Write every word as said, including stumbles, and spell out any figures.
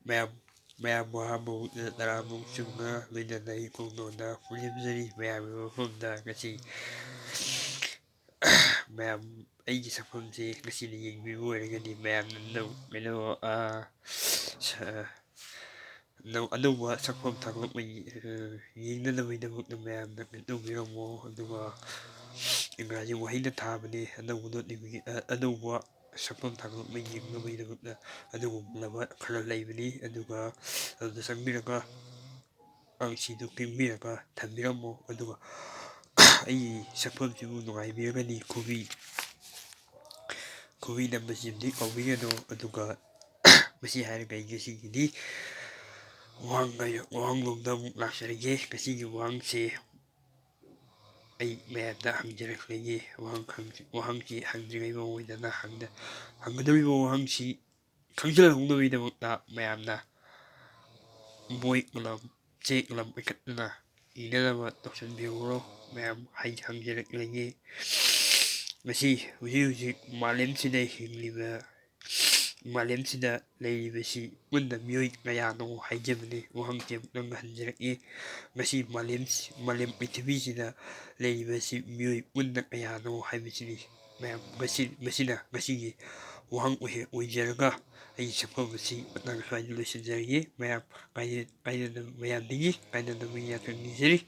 ꯃꯌꯥꯝ ꯃꯌꯥꯝꯕꯨ ꯑꯍꯥꯟꯕ ꯃꯨꯛꯅ ꯇꯔꯥꯃꯨꯛ ꯆꯨꯝꯅ ꯂꯣꯏꯅꯅ ꯑꯩ ꯈꯣꯡꯗꯣꯟꯗ ꯄꯨꯟꯁꯤꯟꯖꯔꯤ꯫ ꯃꯌꯥꯝꯒꯤ ꯃꯐꯝꯗ ꯉꯁꯤ ꯃꯌꯥꯝ ꯑꯩꯒꯤ ꯁꯛꯐꯝꯁꯤ ꯉꯁꯤꯅ ꯌꯦꯡꯕꯤꯕ ꯑꯣꯏꯔꯒꯗꯤ ꯃꯌꯥꯝꯅ ꯅꯧ-, ꯀꯩꯅꯣ, ꯑꯥ, ꯁ-, ꯅꯧ-, ꯑꯅꯧꯕ ꯁꯛꯐꯝ ꯊꯥꯒꯠꯂꯛꯄ ꯌꯦ-, ꯑ, ꯌꯦꯡꯅꯅꯕꯒꯤꯗꯃꯛꯇ ꯃꯌꯥꯝꯅ ꯀꯩꯅꯣ ꯇꯧꯕꯤꯔꯝꯃꯣ꯫ ꯑꯗꯨꯒ ꯏꯪꯒ꯭ꯔꯥꯖꯤ ꯋꯥꯍꯩꯅ ꯊꯥꯕꯅꯤ, ꯑꯅꯧꯕ ꯅꯣꯠ ꯏꯕꯒꯤ, ꯑ, ꯑꯅꯧꯕ ꯁꯛꯐꯝ ꯊꯥꯒꯠꯂꯛꯄ ꯌꯦꯡꯅꯕꯒꯤꯗꯃꯛꯇ ꯑꯗꯨꯒꯨꯝꯂꯕ ꯈꯔ ꯂꯩꯕꯅꯤ꯫ ꯑꯗꯨꯒ ꯑꯗꯨꯗ ꯆꯪꯕꯤꯔꯒ ꯑꯪꯁꯤꯗꯨ ꯈꯤꯡꯕꯤꯔꯒ ꯊꯝꯕꯤꯔꯝꯃꯣ꯫ ꯑꯗꯨꯒ ꯑꯩꯒꯤ ꯁꯛꯐꯝꯁꯤꯕꯨ ꯅꯨꯡꯉꯥꯏꯕꯤꯔꯒꯗꯤ ꯈꯨꯕꯤ, ꯈꯨꯕꯤ ꯅꯝꯕꯁꯤꯃꯗꯤ ꯀꯥꯎꯕꯤꯒꯅꯨ꯫ ꯑꯗꯨꯒ ꯃꯁꯤ ꯍꯥꯏꯔꯒ ꯑꯩ ꯉꯁꯤꯒꯤꯗꯤ ꯋꯥꯍꯪ ꯍꯥꯏ-, ꯋꯥꯍꯪꯂꯣꯝꯗ ꯑꯃꯨꯛ ꯂꯥꯛꯆꯔꯒꯦ꯫ ꯉꯁꯤꯒꯤ ꯋꯥꯍꯪꯁꯦ ꯑꯩ ꯃꯌꯥꯝꯗ ꯍꯪꯖꯔꯛꯂꯒꯦ꯫ ꯋꯥꯍꯪ ꯍꯪ-, ꯋꯥꯍꯪꯁꯤ ꯍꯪꯗ꯭ꯔꯤꯉꯩ ꯃꯃꯥꯡꯗ ꯍꯪꯗ-, ꯍꯪꯒꯗꯧꯔꯤꯕ ꯋꯥꯍꯪꯁꯤ ꯈꯪꯖꯤꯜꯍꯧꯅꯕꯒꯤꯗꯃꯛꯇ ꯃꯌꯥꯝꯅ ꯕꯣꯏ ꯀꯂꯝ, ꯆꯦ ꯀꯂꯝ ꯄꯥꯏꯈꯠꯇꯨꯅ ꯏꯅꯅꯕ ꯇꯧꯁꯤꯟꯕꯤꯍꯧꯔꯣ꯫ ꯃꯌꯥꯝ ꯍꯥꯏ-, ꯍꯪꯖꯔꯛꯂꯒꯦ꯫ ꯉꯁꯤ ꯍꯧꯖꯤꯛ ꯍꯧꯖꯤꯛ ꯃꯥꯂꯦꯝꯁꯤꯗ ꯍꯤꯡꯂꯤꯕ, ꯃꯥꯂꯦꯝꯁꯤꯗ ꯂꯩꯔꯤꯕꯁꯤ ꯄꯨꯟꯅ ꯃꯤꯑꯣꯏ ꯀꯌꯥꯅꯣ ꯍꯥꯏꯖꯕꯅꯤ꯫ ꯋꯥꯍꯪꯁꯤ ꯑꯃꯨꯛꯇꯪ ꯍꯟꯖꯔꯛꯏ꯫ ꯉꯁꯤ ꯃꯥꯂꯦꯝ, ꯃꯥꯂꯦꯝ ꯄ꯭ꯔꯤꯊꯤꯕꯤꯁꯤꯗ ꯂꯩꯔꯤꯕꯁꯤ ꯃꯤꯑꯣꯏ ꯄꯨꯟꯅ ꯀꯌꯥꯅꯣ ꯍꯥꯏꯕꯁꯤꯅꯤ꯫ ꯃꯌꯥꯝ, ꯃꯁꯤ, ꯃꯁꯤꯅ ꯉꯁꯤꯒꯤ ꯋꯥꯍꯪ ꯑꯣꯏꯍꯦ-, ꯑꯣꯏꯖꯔꯒ ꯑꯩꯒꯤ ꯁꯛꯐꯝ ꯑꯁꯤ ꯃꯇꯥꯡ ꯁ꯭ꯋꯥꯏꯗ ꯂꯣꯏꯁꯤꯟꯖꯔꯒꯦ꯫ ꯃꯌꯥꯝ ꯀꯥꯏꯅ-, ꯀꯥꯏꯅꯗꯕ, ꯃꯌꯥꯝꯗꯒꯤ ꯀꯥꯏꯅꯗꯕ ꯌꯥꯊꯪ ꯅꯤꯖꯔꯤ꯫